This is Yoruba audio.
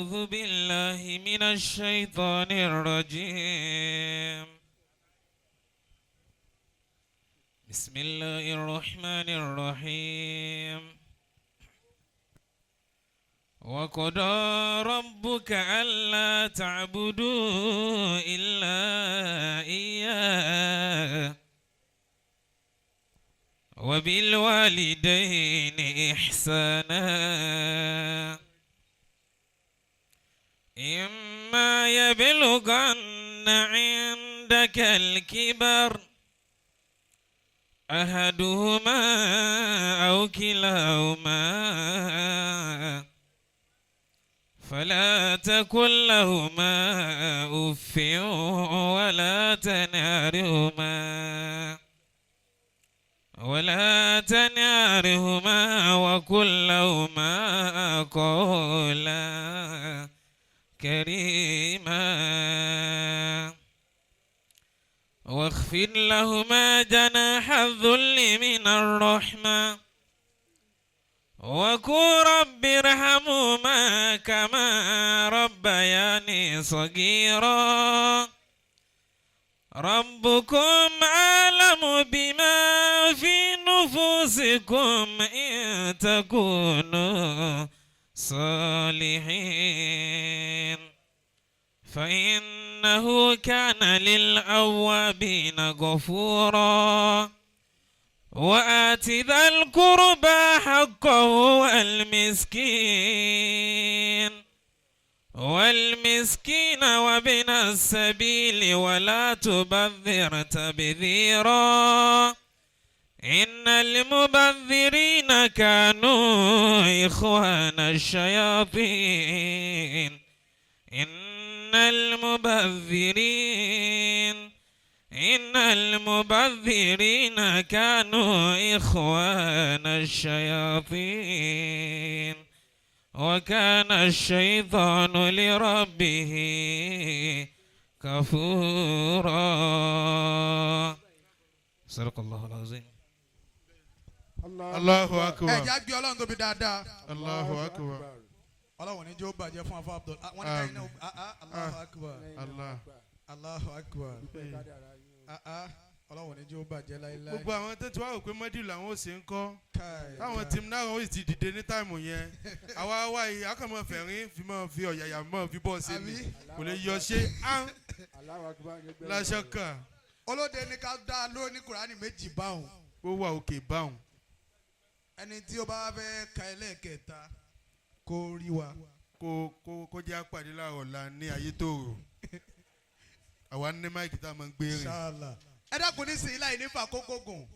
أعوذ بالله من الشيطان الرجيم. بسم الله الرحمن الرحيم. وقضى ربك ألا تعبدوا إلا إياه وبالوالدين إحسانا إما يبلغن عندك الكبر أحدهما أو كلاهما فلا تقل لهما أف ولا تنهرهما وقل لهما قولا كريما واخفض لهما جناح الذل من الرحمة وقل رب ارحمهما كما ربياني صغيرا. ربكم أعلم بما في نفوسكم إن تكونوا صالحين فإنه كان للأوابين غفورا. وآت ذا القربى حقه والمسكين وابن السبيل ولا تبذر تبذيرا إن المبذرين كانوا إخوان الشياطين. إن المبذرين كانوا إخوان الشياطين وكان الشيطان لربه كفورا. صدق الله العظيم. Allahu Ẹ akbar. jẹ́ àgbẹ̀ Ọlọ́run tóbi dáadáa. Allahu akbar. Ọlọ́run ní jó bàjẹ́ fún afọ Abdul. Ah, wọ́n ní káyìn náà. Ah, ah, Allahu akbar. Allah. Allahu akbar. Ah, ah, Ọlọ́run ní jó bàjẹ́ láíláí. Gbogbo àwọn tó ti wá wò pé mọ́dì làwọn ò ṣe ń kọ́, Káì, táwọn káì. team náà ó sì ti dìde ní time yẹn, àwa wá yìí akọ̀mọ̀ fẹ̀rín fi mọ́ fi ọ̀yàyà mọ́ fi bọ́ ṣe ni Àbí? Kò lè yọ ṣe án láṣọ kan. Olóde ní ká dá lóní Kùránì méjì báwọn. Ó wà òkè báwọn. Ẹni tí ó bá fẹ́ ka ẹlẹ́ẹ̀kẹta kó rí wa. Kó jẹ́ àpàdé láàrọ̀ la ní ayé tòrò, àwa ní mic tá a máa ń gbé rìn. Ṣáàlà, ẹ dákun, nísìnyí láì ní fàkókò gùn.